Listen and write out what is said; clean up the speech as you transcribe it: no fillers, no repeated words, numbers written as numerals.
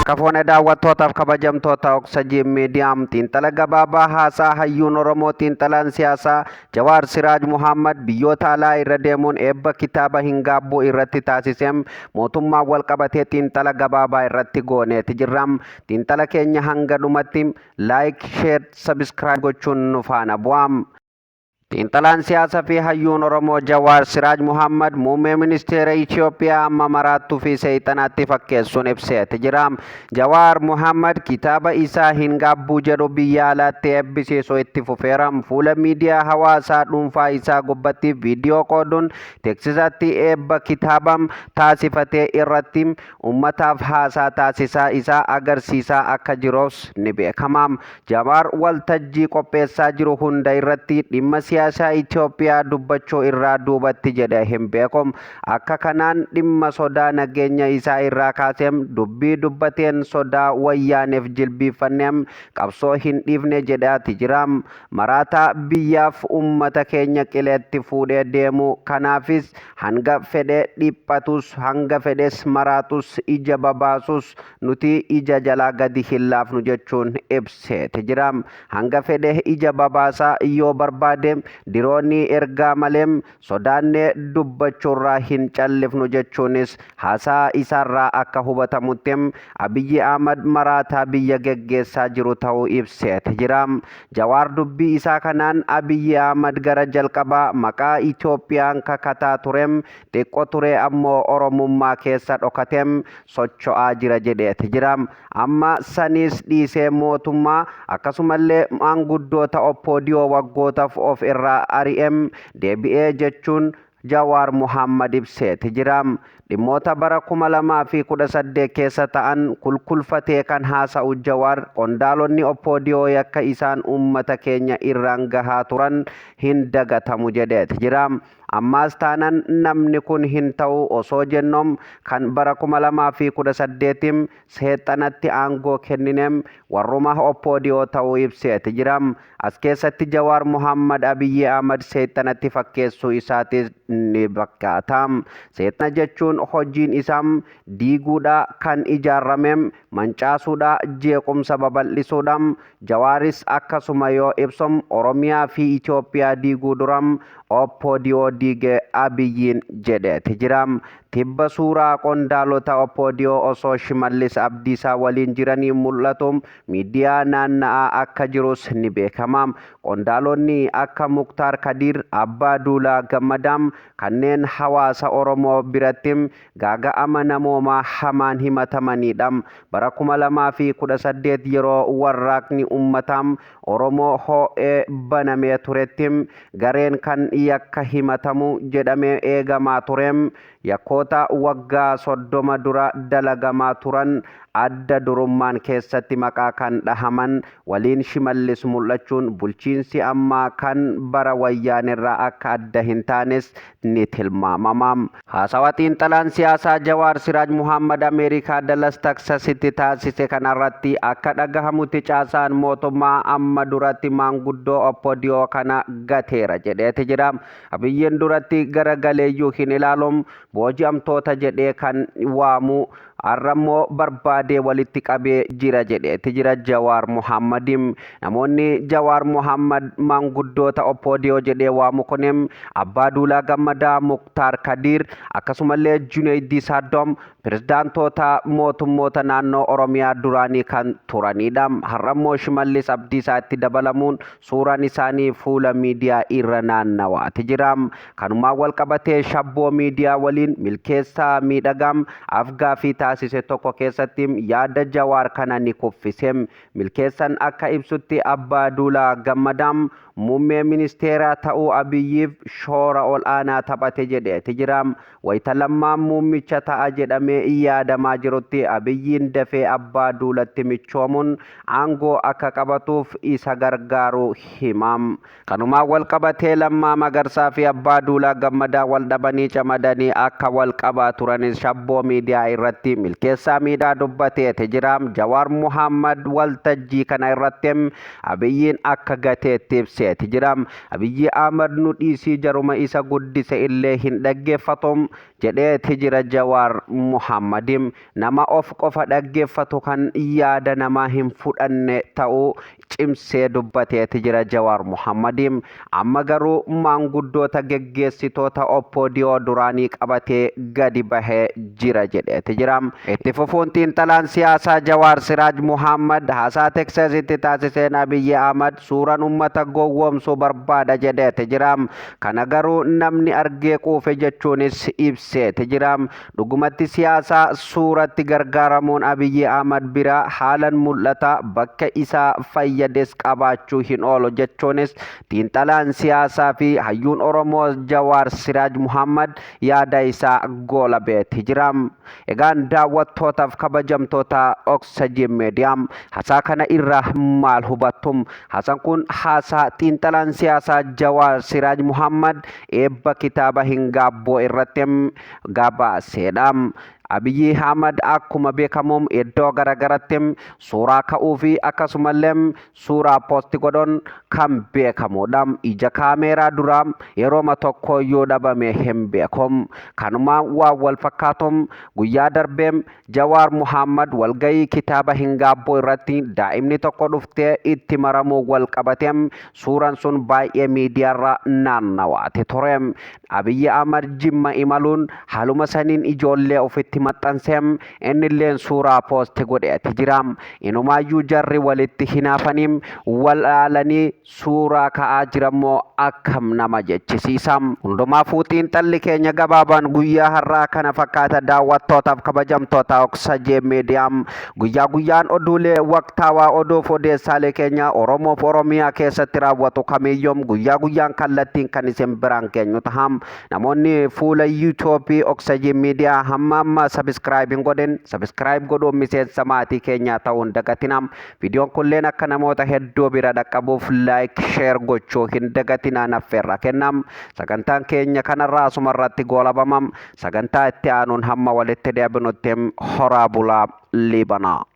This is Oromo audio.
Harka fuune daawwattootaaf kabajamtoota Oksajii Miidiyaa xiinxala gabaabaa haasaa hayyuun Oromoo xiinxalaan siyaasaa Jawaar Siraaj Muhammad biyyoota alaa irra deemuun eebba kitaaba hin gaabbuu irratti taasisem mootummaan wal qabatee xiinxala gabaabaa irratti gooneeti jirra. Xiinxala keenya hanga dhumatti like, share, subscribe gochuun nu faana bu'aa. Xiinxalaan siyaasa fi hayyuun Oromoo Jawaar Siraaj Muhammad muummee ministeera Itoophiyaa amma maraattuu fi seexanaatti fakkeessuun ibseeti jira. Jawaar Muhammad kitaaba isaa hin gaabbuu jedhu biyya alaatti eebbisiisuu itti fufeera. Fuula miidiyaa hawaasaa dhuunfaa isaa gubbatti viidiyoo qooduun Teksisatti eebba kitaaba taasifatee irratti ummataaf haasaa taasisaa isaa agarsiisaa akka jirus ni beekama. Jawaar waltajjii qopheessaa jiru hunda irratti dhimma siyaasaa Itoophiyaa dubbachuu irraa duubatti jedhee hin beeku. Akka kanaan dhimma sodaa nageenya isaa irraa kaasee dubbii dubbateen sodaa wayyaaneef jilbiiffannee qabsoo hin dhiifne jedhaati jira. Maraataa biyyaaf ummata keenya qileetti fuudhee deemu kanaafis hanga fedhe dhiphatus hanga fedhes maraatus ija babaasus nuti ija jalaa gadi hin laafnu jechuun ibseeti jira. Hanga fedhe ija babaasaa yoo barbaade diroonii ergaa malee sodaannee dubbachuurraa hin callifnu jechuunis haasaa isaarraa akka hubatamutti Abiyyi Ahmad maraataa biyya geggeessaa jiru ta'uu ibseeti jira. Jawaar dubbii isaa kanaan Abiyyi Ahmad gara jalqabaa maqaa Itoophiyaan kakataa ture xiqqo turee ammoo Oromummaa keessa dhokatee socho'aa jira jedheeti jira. Amma saniis dhiisee mootummaa akkasumallee maanguddoota Oppoodiyoo waggootaf of irraa ari'e deebi'ee jechuun Jawaar Mohaammad ibseeti jira. Dhimmoota bara 2018 keessa ta'an kulkulfatee kan haasa'u Jawaar qondaalonni Oppoodiyoo yakka isaan uummata keenya irraan gahaa turan hin dagatamu jedheeti jira. Ammaas taanan namni kun hin ta'u osoo jennom kan bara 2018 seexanatti aangoo kennine warruma Opdo ta'uu ibseeti jira. As keessatti Jawaar Mohammad Abiyyi Ahmad seexanatti fakkeessuu isaatis ni fakkaata. Seexana jechuun hojiin isaa diiguudha, kan ijaarrame mancaasuudha, jeequmsa babal'isuudha. Jawaaris akkasuma yoo ibsu Oromiyaa fi Itoophiyaa diiguu dura Opdo diige Abiyyiin jedheeti jira. Tibba suuraa qondaalota Opdo osoo Shimallis Abdiisaa waliin jiranii mul'atu miidiyaa naanna'aa akka jirus ni beekama. Qondaalonni akka Muktaar Kadiir, Abbaa Duulaa Gammadaa kanneen hawaasa Oromoo biratti gaaga'ama namoomaa hamaan himatamaniidha. Bara 2018 yeroo warraaqni ummataa Oromoo hoo'ee banamee turetti gareen kan yakka himatamu jedhamee eegamaa ture yakkoota waggaa 30 dura dalagamaa turan adda durummaan keessatti maqaa kan dhahaman waliin Shimallis mul'achuun bulchiinsi ammaa kan bara Wayyaanerraa akka adda hin taanes ni tilmaamama. Haasawa xiinxalaan siyaasaa Jawaar Siraaj Muhaammad Ameerikaa Dallas Taksasitti taasise kanarratti akka dhagahamutti caasaan mootummaa amma duratti maanguddoo Opdo kana gateera jedheeti jira. Abiyyiin duratti garagaleeyyuu hin ilaalu, booji'amtoota jedhee kan waamu Har'ammoo barbaadee walitti qabee jira jedheeti jira Jawaar Mohaammad. Namoonni Jawaar Mohaammad maanguddoota Opdo jedhee waamu kun Abbaa Duulaa Gammadaa, Muktaar Kadiir akkasumallee Juneeydii Saaddoo pirezidaantoota mootummoota naannoo Oromiyaa duraanii kan turanidha. Har'ammoo Shimallis Abdiisaa itti dabalamuun suuraan isaanii fuula miidiyaa irra naannawaati jira. Kanumaan walqabatee Shabboo Miidiyaa waliin Milkeessaa Miidhagaa af-gaaffii taasise tokko keessatti yaada Jawaar kana ni kuffise. Milkeessan akka ibsutti Abbaa Duulaa Gammadaa Muummee Ministeeraa ta'uu Abiyyiif shoora ol'aanaa taphate jedheeti jira. Wayita Lammaan muummicha ta'a jedhamee yaadamaa jirutti Abiyyiin dafee Abbaa Duulatti michoomuun aangoo akka qabatuuf isa gargaaruu hima. Kanumaan wal qabatee Lammaa Magarsaa fi Abbaa Duulaa Gammadaa wal dhabanii camadanii akka wal wal qabaa turanis Shabboo Miidiyaa irratti Milkeessaa Miidhaa dubbateeti jira. Jawaar Mohaammad waltajjii kana irratti Abiyyiin akka gateetti ibseeti jira. Abiyyi Ahmad nu dhiisii jaruma isa guddise illee hin dhaggeeffatu jedheeti jira Jawaar Mohaammad. Nama of qofa dhaggeeffatu kan yaada namaa hin fudhanne ta'uu cimsee dubbateeti jira Jawaar Mohaammad. Amma garuu maanguddoota geggeessitoota OPDO duraanii qabatee gadi bahee jira jedheeti jira. Itti fufuun xiinxalaan siyaasaa Jawaar Siraaj Mohaammad haasaa Teksasitti taasiseen Abiyyi Ahmad suuraan ummata gowwoomsuu barbaada jedheeti jira. Kana garuu namni argee quufe jechuunis ibseeti jira. Dhugumatti siyaasaa suuratti gargaaramuun Abiyyi Ahmad bira haalan mul'ata, bakka isaa fayyades qabaachuu hin oolu jechuunis xiinxalaan siyaasaa fi hayyuun Oromoo Jawaar Siraaj Muhammad yaada isaa goolabeeti jira. Egaan daawwattootaaf kabajamtoota Oxygen Media hasaa kana irraa maal hubattu? Haasaan kun haasaa xiinxalaan siyaasaa Jawaar Siraaj Muhammad eebba kitaaba hin gaabboo irratti gabaaseedha. Abiyyi Ahmad akkuma beekamu iddoo garagaratti suuraa ka'uu fi akkasumallee suuraa poosti godhuun kan beekamudha. Ija kaameeraa dura yerooma tokkoyyuu dhabame hin beeku. Kanuma waan wal fakkaatu guyyaa darbee Jawaar Muhammad walgahii kitaaba hin gaabboo irratti daa'imni tokko dhuftee itti maramuu wal qabate suuraan sun baay'ee miidiyaarra naannawaati ture. Abiyyi Ahmad Jimma imaluun haaluma saniin ijoollee ofitti maxxansee innilleen suuraa poosti godheeti jira. Inumaayyuu jarri walitti hinaafanii wal aalanii suuraa ka'aa jirammoo akkam nama jechisiisa. Hundumaafuu xiinxalli keenya gabaabaan guyyaa har'aa kana fakkaata daawwattootaaf kabajamtoota Oksajee Miidiyaa. Guyyaa guyyaan oduulee waqtaawaa oduuf odeessaalee keenya Oromoof Oromiyaa keessatti raawwatu kamiyyuu guyyaa guyyaan kallattiin kan isin biraan geenyu taha. Namoonni fuula YouTube Oxygen Media hamma amma subscribe hin godhin subscribe godhuun miseensa maatii keenyaa ta'uu hin dagatina. Viidiyoon kulleen akka namoota hedduu bira dhaqqabuuf like share gochuu hin dagatinaa naffeerra kennam. Sagantaan keenya kanarraa asuma irratti goolabama. Sagantaa itti aanuun hamma walitti deebinutti horaa bulaa Liibanaa.